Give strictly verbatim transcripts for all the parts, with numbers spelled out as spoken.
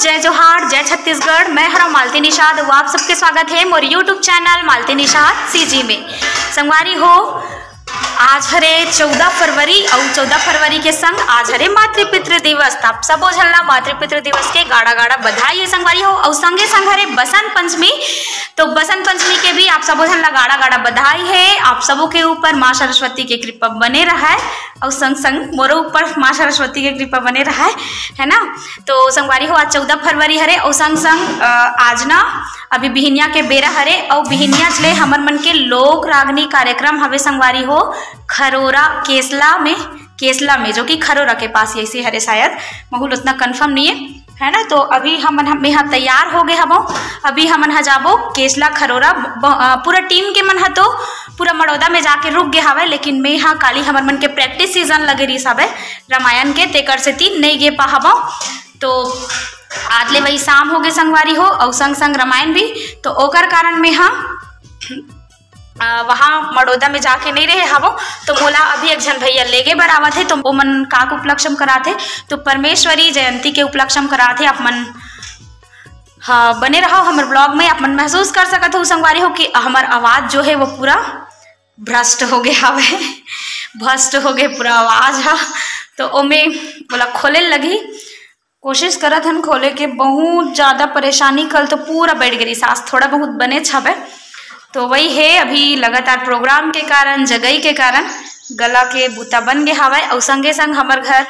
जय जोहार, जय छत्तीसगढ़। मैं हरा मालती निषाद, वो आप सबके स्वागत है मोर YouTube channel Malti Nishad CG में। संगवारी हो, आज हरे चौदह फरवरी, अउ चौदह फरवरी के संग आज हरे मातृपितृ दिवस। त आप सबो झन ला मातृपितृ दिवस के गाड़ा गाड़ा बधाई है संगवारी हो। अउ संगे संग हरे बसंत पंचमी, तो बसंत पंचमी के भी आप सबो झन ला गाड़ा गाड़ा बधाई है। आप सबो के ऊपर माँ सरस्वती के कृपा बने रहे, अउ संग संग मोरो ऊपर माँ सरस्वती के कृपा बने रहे, है ना। तो संगवारी हो, आज चौदह फरवरी हरे, अउ संग संग, अ, आज ना अभी बिहनिया के बेरा हरे, अउ बिहनिया ले हमर मन के लोक रागनी कार्यक्रम हवे संगवारी हो, खरोरा केसला में, केसला में, जो कि खरोरा के पास ऐसे हरे शायद, महूँ ल उतना confirm नहीं है, है ना। तो अभी हमन ह-, मेहा तैयार हो गए हबो, अभी हमन ह जाबो केसला खरोरा। ब-, अ, पूरा team के मन ह तो पूरा मड़ौदा में जाके रुक गए हवय, लेकिन मेहा काली हमर मन के practice season लगे रहिस हवय रामायण के, तेकर सेती नई गे पाहबो। तो आज ले वही शाम हो गए संगवारी हो, अउ संग संग रामायण भी, तो ओकर कारण मेहा अ, वहाँ मड़ौदा में जाके नहीं रहे हवो, तो मोला अभी एक झन भैया लेगे बर आवत हे, तो ओमन का के उपलक्ष्य म करात हे, तो परमेश्वरी जयंती के उपलक्ष्य म करात हे। आप मन, हाँ, बने रहो हमर vlog में। आप मन महसूस कर सकत हो संगवारी हो कि हमर आवाज जो है वो पूरा भ्रष्ट हो गया हवे, भ्रष्ट हो गए पूरा आवाज ह, तो ओमे मोला खोले लगही। कोशिश करत हन खोले के, बहुत ज्यादा परेशानी, कल तो पूरा बैठ गई सांस, थोड़ा बहुत बने छबे। तो वही है, अभी लगातार program के कारण, जगई के कारण गला के बूता बन गए हवय। अउ संगे संग हमर घर,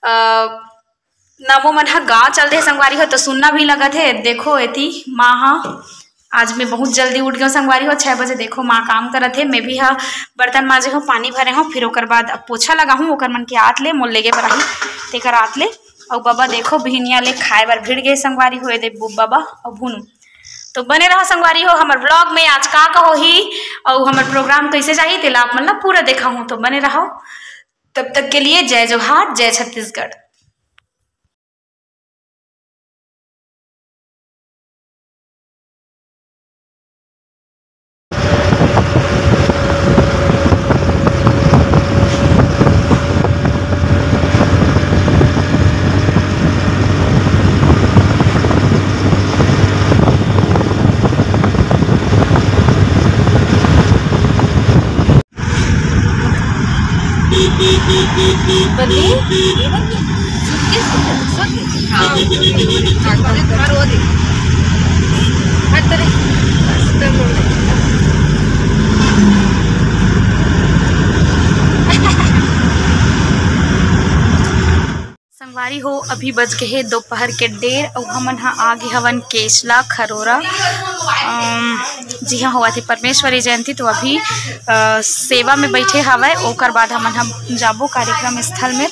अ, नमो मन ह गा चल दे संगवारी हो, तो सुनना भी लगत है। देखो एती माँ ह, आज मैं बहुत जल्दी उठ गए संगवारी हो, छह बजे। देखो माँ काम करत है, मैं भी ह बर्तन माजे हूँ, पानी भरे हूँ, फिर ओकर बाद अब पोछा लगा हूँ, ओकर मन के आत ले मोल लेगे बर आही, तेकर आत ले। अउ बाबा देखो बिहनिया ले खाए बर भिड़ गए संगवारी हो, दे बू-, बाबा अउ भुनू। तो बने रहो संगवारी हो हमर vlog में, आज का का होही अउ हमर program कैसे जाही, तेला आप मन ला पूरा देखाहूँ। तो बने रहो, तब तक के लिए जय जोहार, जय छत्तीसगढ़। संगवारी हो, अभी बज के हे दोपहर के डेढ़, अउ हमन ह आगे हवन केसला खरोरा। अम, जिहाँ होवत हे परमेश्वरी जयंती, तो अभी, अ, सेवा में बैठे हवय, ओकर बाद हमन ह जाबो कार्यक्रम स्थल में।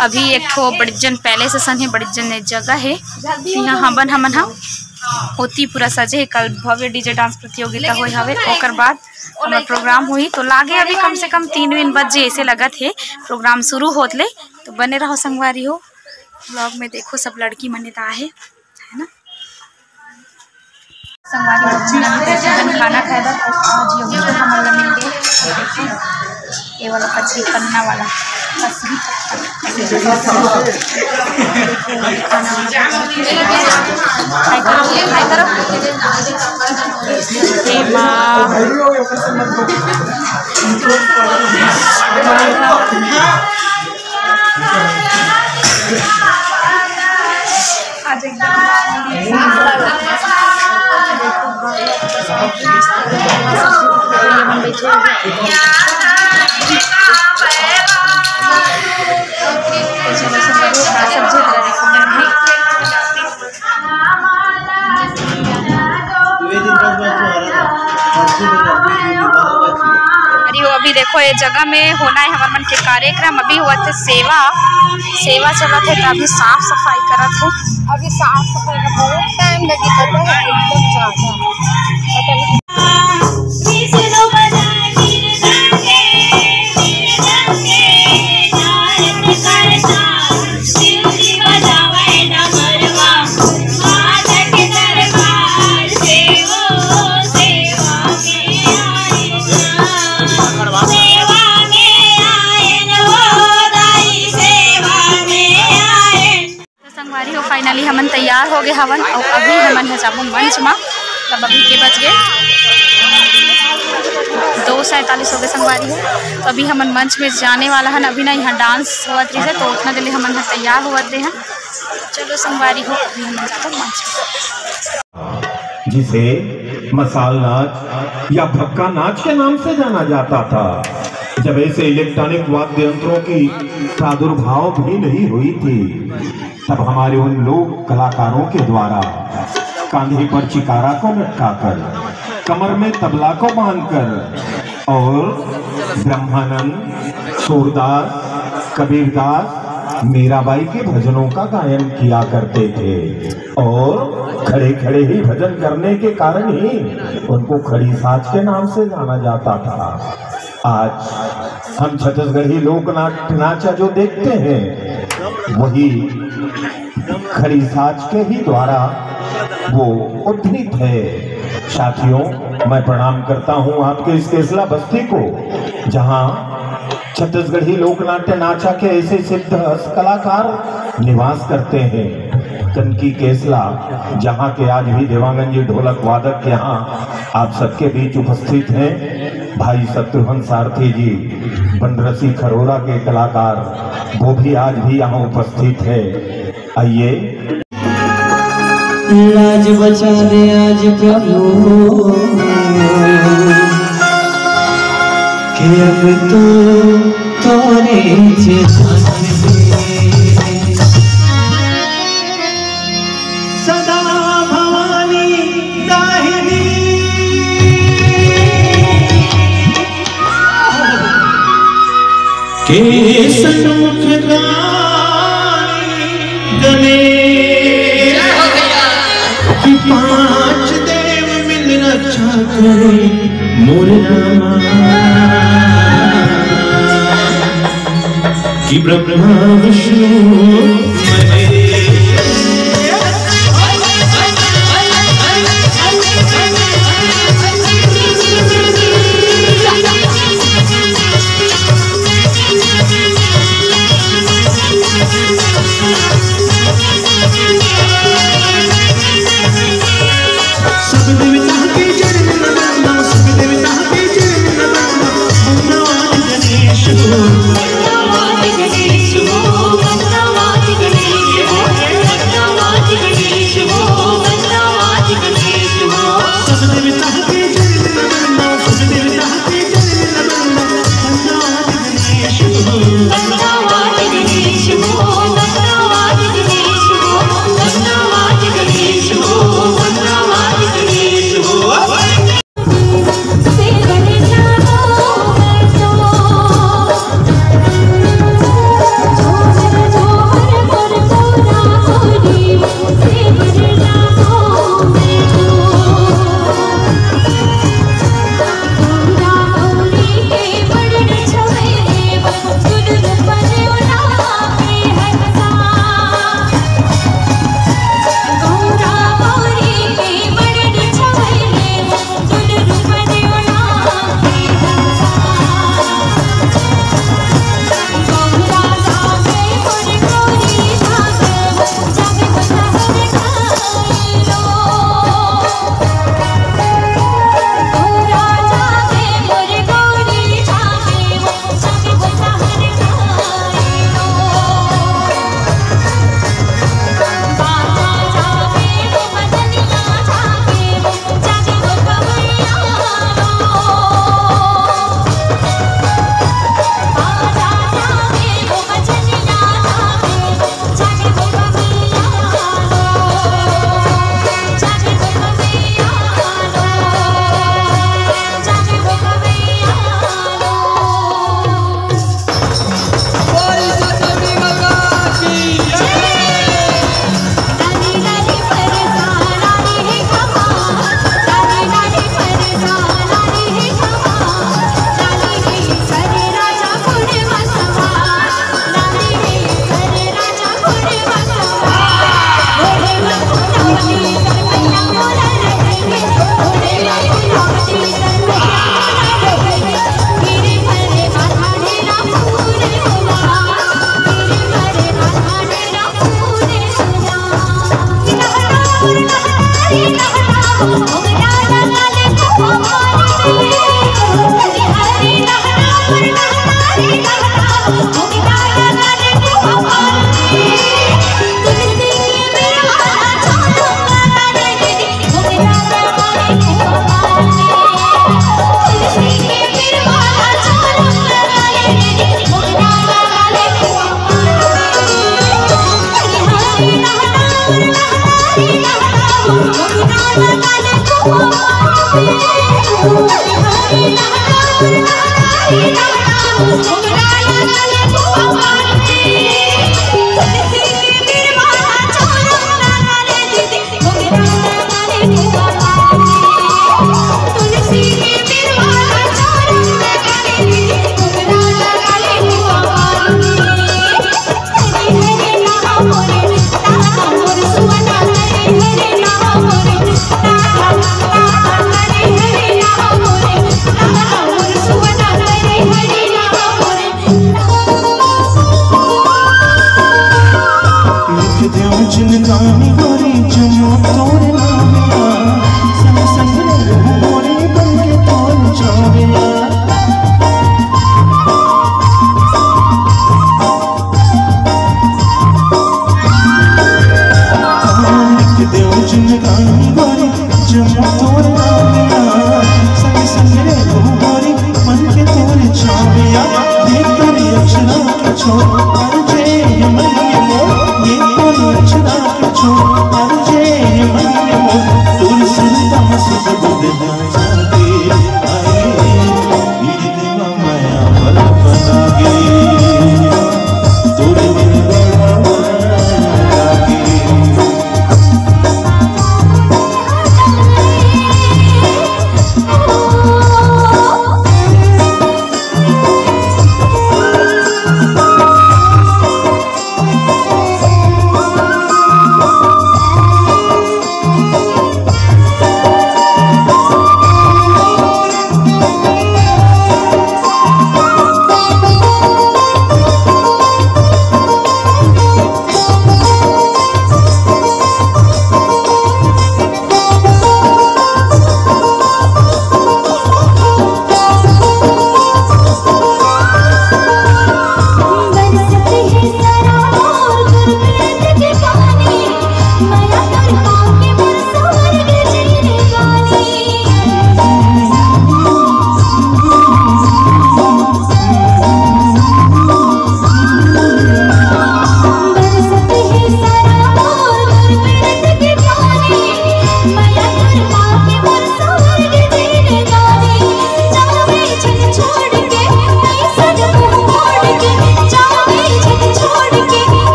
अभी एक ठो बड़िजन palace असन हे, बड़िजन जगह हे, तिहाँ हमन, हमन ह ओती पूरा सजे हे। कल भव्य DJ dance प्रतियोगिता होय हवे, ओकर बाद हमर program होही। तो लागे अभी कम से कम तीन वीन बजे ऐसे लगत हे program शुरू होत ले। तो बने रहो संगवारी हो vlog में, देखो सब लड़की मन एता हे, है ना। संगवारी हो, हमन अभी बैठे हन खाना खाए बर। तो आज यही तो हमन ला मिल गए, ये वाला पचरी पन्ना वाला पचरी पन्ना। खाए करो, खाए करो। ए माँ। आज एकदम अरे वो अभी देखो, ये जगह में होना है हमर मन के कार्यक्रम। अभी हुआ थे सेवा, सेवा चलत है, तो अभी साफ सफाई करत है। अभी साफ सफाई का बहुत टाइम लगी, पता है, एकदम ज्यादा। पता नहीं। तो संगवारी हो, finally हमन तैयार हो गए जाबो मंच मा। तब अभी के बज गए, दो सैंतालीस हो गए संगवारी हो। तो अभी हमन मंच में जाने वाला हन। अभी ना यहाँ डांस होवत रहिस हे, तो उतना देर ले हमन ह तैयार होवत रहे हन। चलो संगवारी हो, अभी हमन जाबो मंच में। जिसे मसाल नाच या भक्का नाच के नाम से जाना जाता था, जब ऐसे इलेक्ट्रॉनिक वाद्य यंत्रों की प्रादुर्भाव भी नहीं हुई थी, तब हमारे उन लोक कलाकारों के द्वारा कांधे पर चिकारा को लटकाकर, कमर में तबला को बांधकर और ब्रह्मानंद, सूरदास, कबीरदास, मीराबाई के भजनों का गायन किया करते थे। और खड़े खड़े ही भजन करने के कारण ही उनको खड़ी साज के नाम से जाना जाता था। आज हम छत्तीसगढ़ी लोकनाट्य नाचा जो देखते हैं, वही खड़ी साज के ही द्वारा वो उद्धृत है। साथियों, मैं प्रणाम करता हूँ आपके इस केसला बस्ती को, जहाँ छत्तीसगढ़ी लोकनाट्य नाचा के ऐसे सिद्ध हस्त कलाकार निवास करते हैं। कनकी केसला, जहाँ के आज भी देवांगन जी ढोलक वादक के यहाँ आप सबके बीच उपस्थित हैं। भाई शत्रुघ्न सारथी जी, बनरसी खरोरा के कलाकार, वो भी आज भी यहाँ उपस्थित है। आइए। लाज बचा दे आज प्रभु, कि अब तो तोरे जहान है। सदा भवानी दाहिनी के सन्मुख गानी गने कि पांच देव मिल रक्षा करे मोर रामा। कि ब्रह्मा विष्णु महेश। लिख देव जिनगानी गोरी जमो तोर नाम, संग संग रहू गोरी बन के तोर छावला। लिख देव जिनगानी गोरी जमो तोर नाम, संग संग रहू गोरी बन के तोर छावला। ये तोर अक्षरा के छोर पर जे मन के मोर, ये तोर अक्षरा के छोर पर जे मन के मोर। तोर सुरता में सुध बुध ना जागे, आए, इतना माया बल बना गे। तोर निर्गुण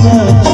लागे।